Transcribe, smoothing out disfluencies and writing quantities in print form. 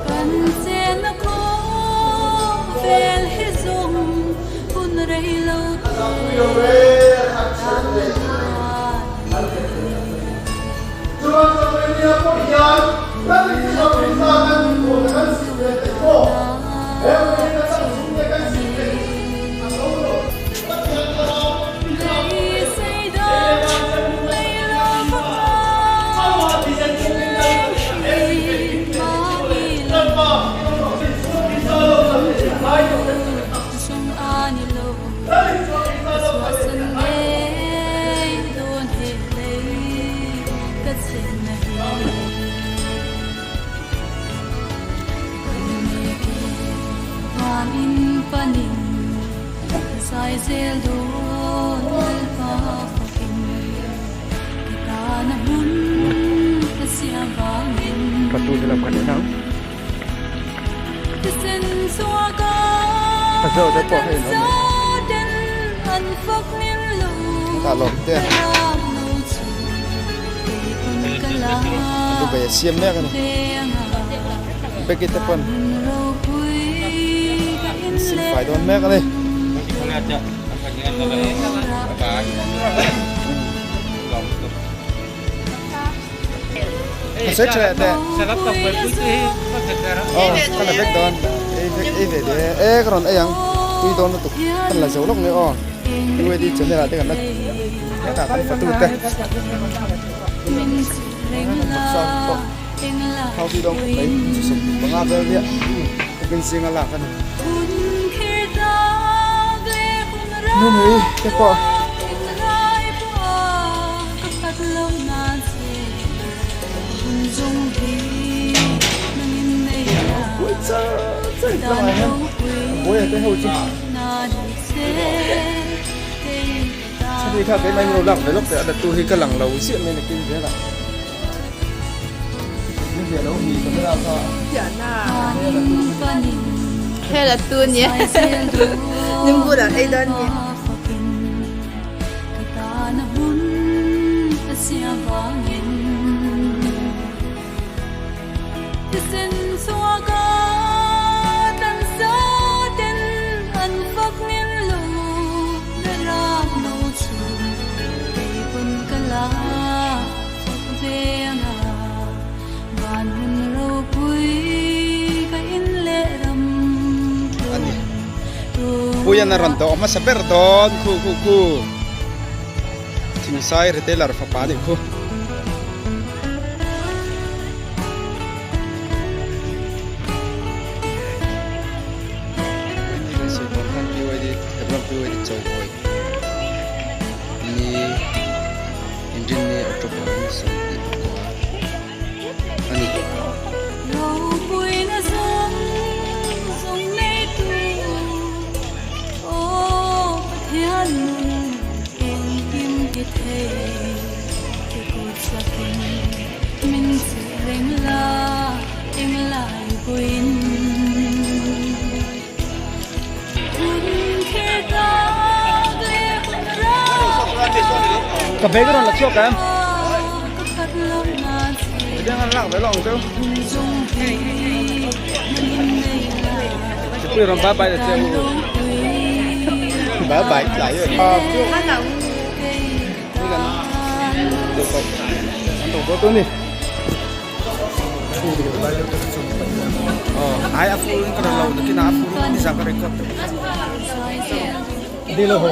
Kan chenna khawvel hi zawng hun rei lo te tan a ni. Patu te lam kan en ang. A zo te pawh hei an awm e. Tah lawm te. Dubai a siam mek a ni. Becky te pawn an sim fai dawn mek a ni. Ka sawi tha leh teh. Aw ka la vek dawn ei vek ei ve ve e ka rawn ei ang tui dawn lutuk kan la zo lawk mai aw UAD channel ah te kan la hetah kan fatu te Thau tui dawn khawp mai chu 15 vel nia tukin zinga lak a ni. Nunui te pawh. Buai char char in tlangah hian buaia te ho chu. Chhani kha keimah in lo lak ve lawk teh a datu hi ka lang lo ziah mai nakin zel a. Hela tu nia nimbulah ei dawn nia. Ani Puian a rawn dawh hmasa ber dawn khu khu khu Thingsai retailer fapa a nih khu. Ni inrinni October ni 29 a ni. Ka bag a rawn la chhuak em? Midang an lak ve lo ang cheu. Chipui rawn bye bye ta che u. Bye bye tlai e. Ni kan Ai a full in ka rawn lo nakin ah a full in nizan ka record. Dilo ho.